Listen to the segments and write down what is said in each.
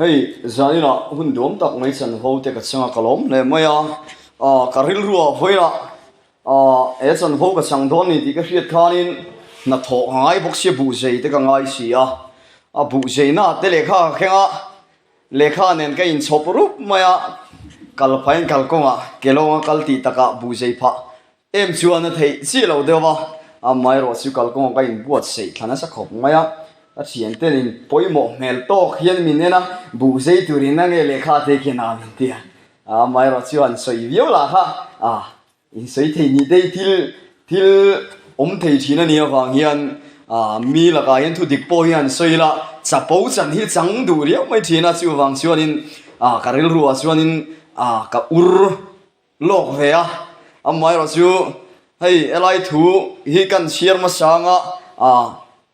Hei zaninah hun duam tak mai chanvo te ka chang a, ka lawm hle mai a. Ka rilruah vawiinah he chanvo ka chang dawn ni tih ka hriat khanin hnathawh ka ngai bawk sia, buhzei te ka ngai si a. A buhzeina te lehkha ka thleng a, lehkha nen ka inchhawp rup mai a, kal phahin kalkawngah ke lawnga kal tih takah buhzei phah Em chuan a theih chiah lo deuh a, amaherawh chu kalkawng ka inbuatsaih thla nasa khawp mai a, ka thianten in pawimawh hmel tawk hian min en a, buh zei turin a nge lehkha te khian a min ti a, amaherawh chu an sawi viau lah kha a insawi thei ni te thil thil awm thei thin a nih avang hian mi lakah hian thu dik pawh hi an sawi la, chapo chan hi chang duh riau mai thin a, chuvang chuanin ka rilruah chuanin ka ur. Lawk ve a, amaherawh chu hei helai thu hi kan chhiar hmasa anga ah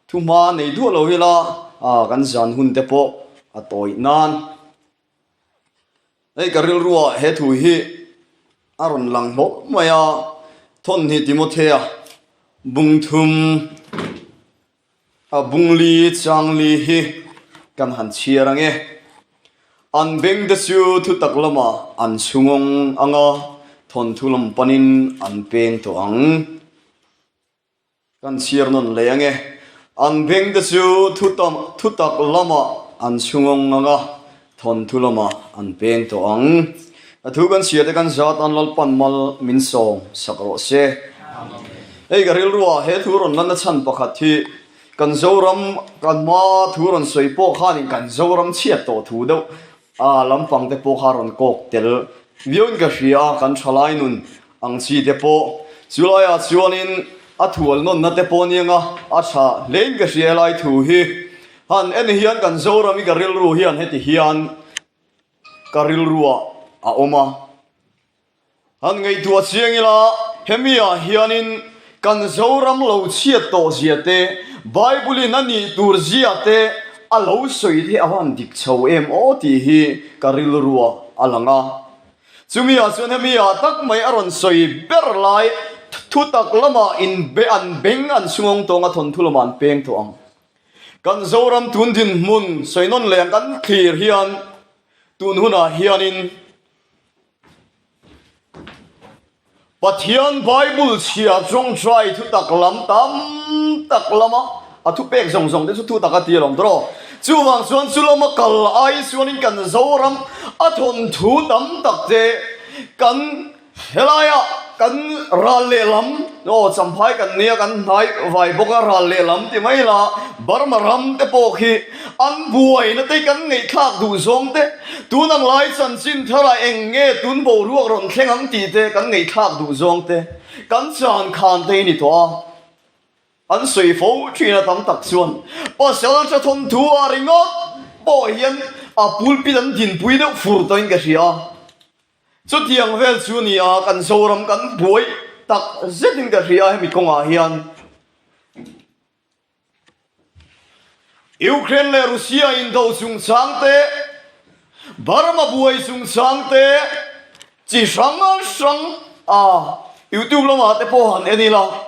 thu hma nei duah lo ila ah kan zan hun te pawh a tawih nan. Hei ka rilruah he thu hi a rawn lang hlawh mai a, Thawnhnih Timothea bungthum A bungli changli hi kan han chhiar ang e. An beng te chu thutak lamah an chhungawng ang a, thawnthu lam panin an peng tawh ang. Kan chhiar nawn leh ang e. An beng te chu thutak lamah an chhungawng ang a, thawnthu lamah an peng tawh ang. A thu kan chhiar te kan zat an Lalpan mal min sawm sak rawh se. Hei ka rilruah he thu rawn lanna chhan pakhat hi kan Zoram kan hma thu rawn sawi pawh khanin kan Zoram chhiat tawh thu deuh a lampang te pawh kha rawn kawk tel viauin ka hria a, kan thalai nun ang chi te pawh chulaiah chuanin a thual nawnna te pawh anianga a tha hlein ka hria helai thu hi. Han en hian kan Zoram hi ka rilru hian heti hian ka rilruah a awm a. Han ngaihtuah chiang ila, hemi ah hianin kan Zoram lo chhiat tawh zia te, Bible in a nih tur zia te a lo sawi te a van dik chho em aw tih hi ka rilruah a lang a. Chumi ah chuan hemi ah tak mai a rawn sawi ber lai thutak lamah in an beng an chhungawng tawng a thawnthu lamah an peng tawh ang. Kan Zoram tun dinhmun sawi nawn leh ang kan thlir hian tun hunah hianin Pathian Bible chhia tawngtai thutak lam tam tak lama a thupek zawng zawng te chu thutak a ti alawm tawh. Chuvang chuan chu lama kal ai chuanin kan Zoram a thawnthu tam tak te kan Helaia kan ral lehlam, aw Champhai kan nia kan hnai vai bawk a ral lehlam ti mai la, Burma ram te pawh khi an buaina te kan ngaihthlak duh zawng te, tun ang lai chanchin tharah eng nge tun boruak rawn thleng ang tih te kan ngaihthlak duh zawng te kan chan khan te hi ni tawh a. An sawi fo thin a tam tak chuan pasal tha thawnthu ah ringawt pawh hian a pulpit an dinpui deuh fur tawhin ka hria a. Chutiang vel chu ni a, kan Zoram kan buai tak zetin ka hria hemi kawngah hian. Ukraine leh Russia indo chungchang te, Burma buai chungchang te, chi hrang hrang a YouTube lamah te pawh han en ila.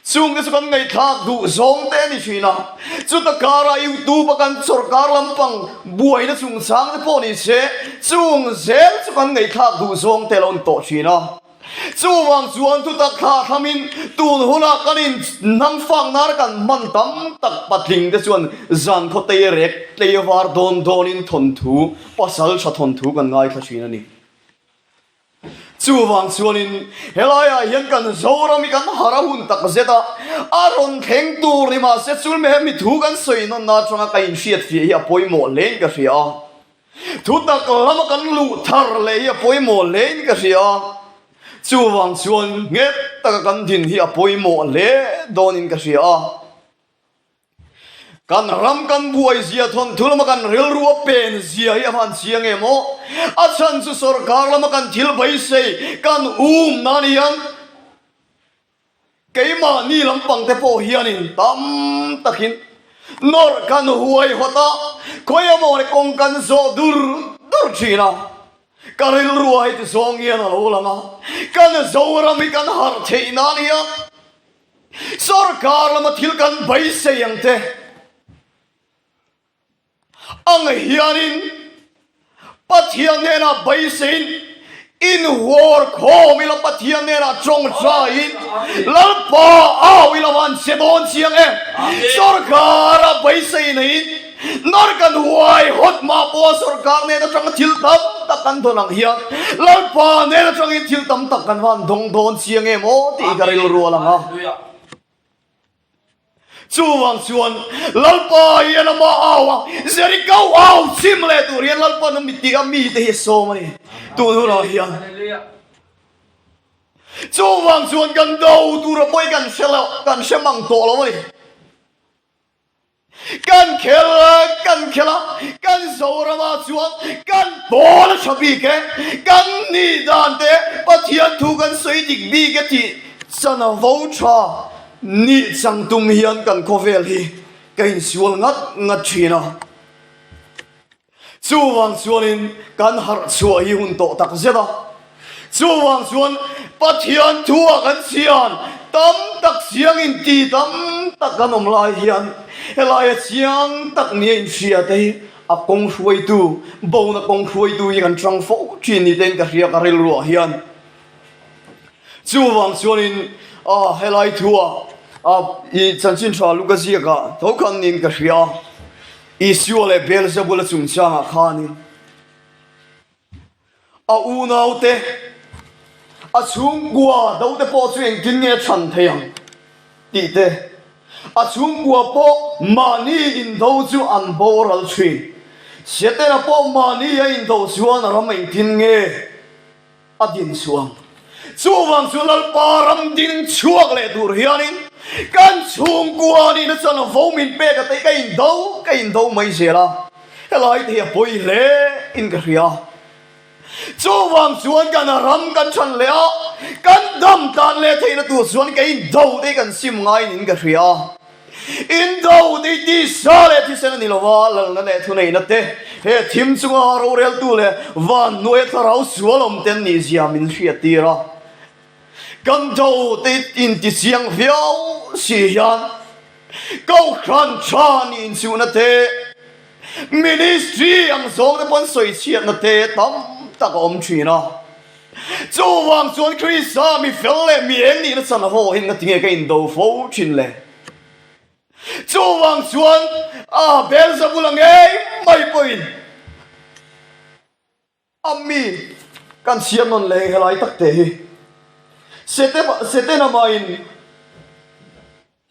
Chungte chu kan ngaihthlak duh zawng te a ni thin a, chuta karah YouTube a kan sawrkar lampang buaina chungchang te pawh ni se, chung zel chu kan ngaihthlak duh zawng te a lo ni tawh thin a. Chuvang chuan thutak thlah thlamin tun hunah kan in hnamfak nana kan hman tam tak patling te chuan zan khaw tei rek tlei var dawn dawnin thawnthu, pasal tha thawnthu kan ngaithla thin a ni. Chuvang chuanin helaiah hian kan Zoram hi kan har a hun tak zet a, a rawn thleng tur ni mahse chul me hemi thu kan sawi nawnna atanga ka inhriatfiah hi a pawimawh hlein ka hria a, thutak lama kan luh thar leh hi a pawimawh hlein ka hria a, chuvang chuan nghet taka kan din hi a pawimawh hle dawnin ka hria a. Kan ram kan buai zia thawnthu lama kan rilru a pen zia hi a van chiang em aw? A chhan chu sorkar lama kan thil beisei kan um nan hian keimahni lampang te pawh hianin tam takin nawrh kan huai hawt a, khawi emaw leh kawng kan zawh dur dur thin a. Ka rilru a heti zawng hian a lo lang a, kan Zoram hi kan harh theih nan hian Sorkar lama thil kan beisei ang te ang hianin. Pathian hnenah beiseiin inhuar khawm ila, Pathian hnenah tawngtaiin Lalpa au ila van che dawn chiang e. Sorkara beisei neiin nawr kan huai hawt mah pawha sorkar nen atanga thil tam tak kan dawn ang hian Lalpa nen atangin thil tam tak kan van dawng dawn chiang em aw tih ka rilru a lang a. Chuvang chuan Lalpa hian amah au a, Jeriko au chim leh tur hian Lalpa'n a mitih a mite hi a sawm a ni tun hunah hian. Chuvang chuan kan do tura pawi kan hre lo, kan hre mang tawh lo a ni. Kan khel a, kan khel a, kan Zoramah chuan kan pawl a tha bik e, kan nih dan te Pathian thu kan sawi dik bik e tih chan a vo tha. Nih chang tum hian kan khawvel hi ka insual ngat ngat thin a. Chuvang chuanin kan harh chhuah hi hun tawh tak zet a. Chuvang chuan Pathian thuah kan chian tam tak chiang inti tam tak kan awm lai hian helaia chiang tak nia inhria te hi a kawng hruaitu, bona kawng hruaitu hi kan chang fo thin ni tein ka hria ka rilruah hian. Chuvang chuanin a helai thua a i chanchin tha Luka ziakah tho khan niin ka hria a, Isua leh Beelzebula chungchangah khanin a unaute, a chhungkua dote pawh chu engtin nge a chhan thei ang tih te, a chhungkua pawh mahni indo chu an boral thin. Setana pawh mahni a indo chuan a ram engtin nge a din chhuang. Chuvang chu Lalpa ram ding chhuak leh tur hianin kan chhungkua nihna chuan a vo min pek a tei ka indo ka indo mai zel a, helai te hi a pawi hle in ka hria. Chuvang chuan kan ram kan than leh a, kan dam tlan leh theihna tur chuan ka indo te hi kan sim ngaiin in ka hria. Indo tih tisa leh thisen a ni lo va, lalna leh thuneihna te, he thim chunga roreltu leh van hnuaia thlarau sual awm te an nih zia min hriattir a. Kan do tih intichiang viau si hian Kohhran tha nih inchuhna te, Ministry ang zawng te pawn sawi chhiatna te tam tak a awm thin a. Chuvang chuan Krista mi fel leh mi eng nihna chan ho hi ngatinge ka indo fo thin le? Chuvang chuan a Beelzebula ngei mai pawhin a mi kan chhiar nawn leh helai tak te hi Setana mahin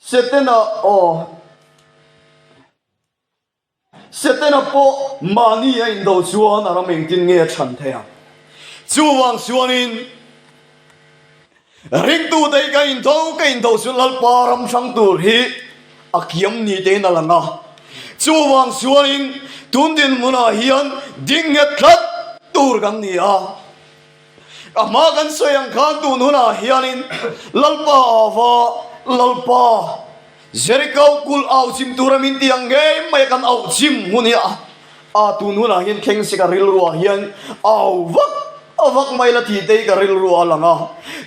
Setana aw Setana pawh mahni a indo chuan a ram engtin nge a chhan thei ang? Chuvang chuanin ringtute hi ka indo ka indo chu Lalpa ram hrang tur hi a kiam ni tein a lang a. Chuvang chuanin tun dinhmunah hian ding nghet tlat tur kan ni a. A hma kan sawi ang khan tun hunah hianin Lalpa ava Lalpa Jericho kulh au chim tura min ti ang ngei mai a kan auh chim hun hi a tun hunah hian thleng se ka rilruah hian au vak a vak mai la tih te hi ka rilruah a lang a.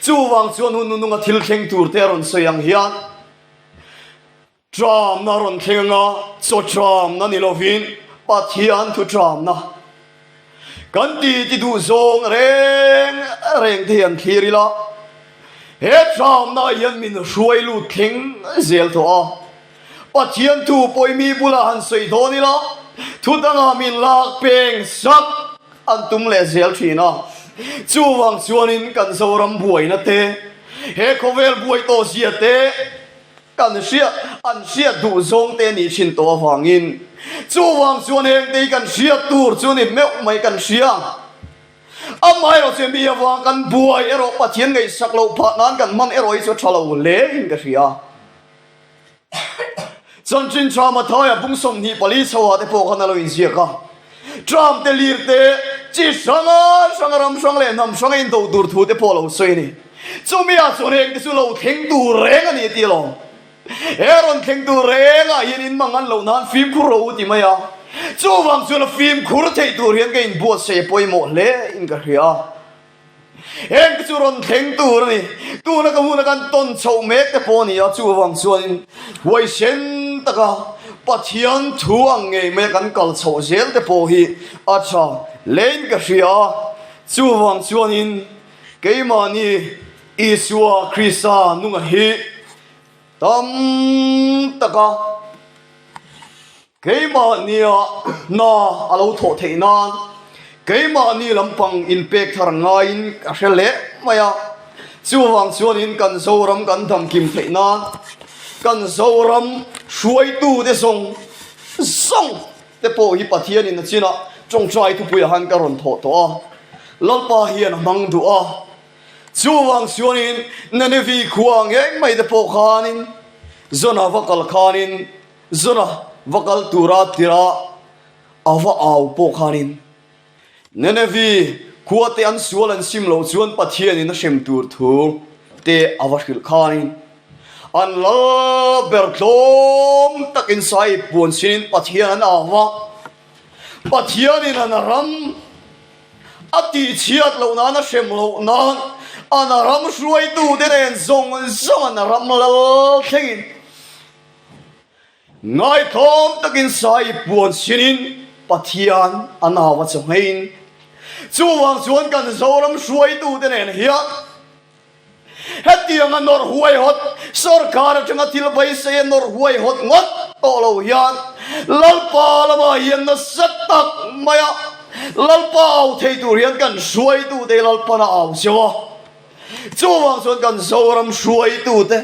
Chuvang chuan hun nununga thil thleng tur te a rawn sawi ang hian Tramna rawn thleng anga chaw tramna ni lovin Pathian thu tramna kan ti ti duh zawng reng reng te hi an thlir ila, he tramna hian min hruai lut thleng zel tawh a. Pathian thu pawimi bulah han sawi dawn ila, thu dangah min lak peng sak an tum leh zel thin a. Chuvang chuanin kan Zoram buaina te, he khawvel buai tawh zia te, Kan hriat, an hriat duh zawng te nih thin tawh avangin chuvang chuan heng te hi kan hriat tur chu ni meuh mai kan hria. Amaherawh chu mi avang kan buai erawh Pathian ngaihsak loh phah nan kan hman erawh hi chu a tha lo hle in ka hria. Chanchin tha Mathaia bung 24 chhoah te pawh khan a lo inziak a, Trump te lir te chi hranga hranga ram hrang leh hnam hranga indo tur thu te pawh a lo sawi a ni. Chumi ah chuan heng te chu lo thleng tur reng a ni tih alawm. He rawn thleng tur reng ah hian in mang an loh nan fimkhur rawh u ti mai a. Chuvang chuan a fimkhur theih tur hian ka inbuatsaih a pawimawh hle in ka hria. Heng te chu rawn thleng tur a ni. Tuna ka huna kan tawn chhoh mek te pawh a ni a, chuvang chuanin huaisen taka Pathian thu ang ngei mai a kan kal chhoh zel te pawh hi a tha. Lein ka hria a, chuvang chuanin keimahni Isua Krista nunga hi tam taka keimahnia hna a lo thawh theih nan keimahni lampang inpek thar ngaiin ka hre leh mai a. Chuvang chuanin kan Zoram kan damkim theih nan kan Zoram hruaitute zawng zawng te pawh hi Pathianin a chinah tawngtai thupuiah han ka rawn thawh tawh a, Lalpa hian a hmang duh a. Chuvang chuanin Ninevi khua ngei mai te pawh khanin Jona va kal khanin Jona va kal tura tirah a va au pawh khanin Ninevi khua te an sual an sim loh chuan Pathianin a hrem tur thu te a va hrilh khanin an lal ber tlawm takin sai puan sinin Pathian an au a, Pathianin an ram a tihchhiat loh nan a hrem loh nan an ram hruaitute nen zawng zawng an ram lal thlengin Ngaitlawm takin sai puan sinin Pathian a nau a chawhngeiin chuvang chuan kan Zoram hruaitute nen hian hetianga nawrh huaihawt sorkar atanga thil beisei a nawrh huaihawt ngawt tawh lo hian Lalpa lamah hian nasa tak maia Lalpa au thei tur hian kan hruaitute Lalpan a au cheu a. Chuvang chuan kan Zoram hruaitute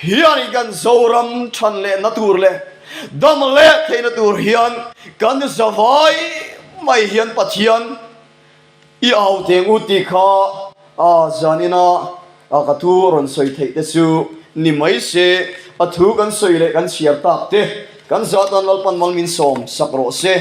hianin kan Zoram than lehna tur leh dam leh theihna tur hian kan zavai mai hian Pathian i au teng u tih kha zanina ka thu rawn sawi theih te chu ni mai se, a thu kan sawi leh kan chhiar tak te kan zah tan Lalpan mal min sawm sak rawh se.